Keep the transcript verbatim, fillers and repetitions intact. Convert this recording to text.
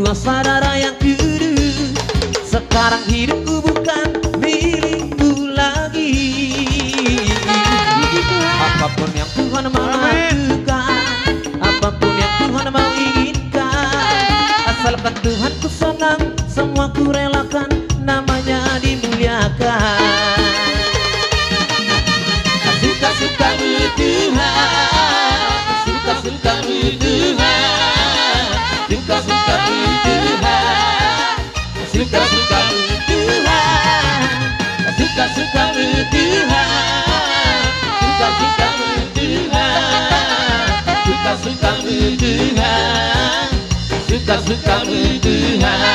Saudara yang kudus, sekarang hidupku bukan milikku lagi. Apapun yang Tuhan mau lakukan, apapun yang Tuhan mau inginkan, asalkan Tuhanku senang, semua ku relakan, namanya dimuliakan. Suka-sukamu Tuhan, suka-sukamu Tuhan, suka-sukamu Tuhan, suka-sukamu Tuhan, suka-sukamu Tuhan, suka-sukamu Tuhan, suka-sukamu Tuhan, suka-sukamu Tuhan.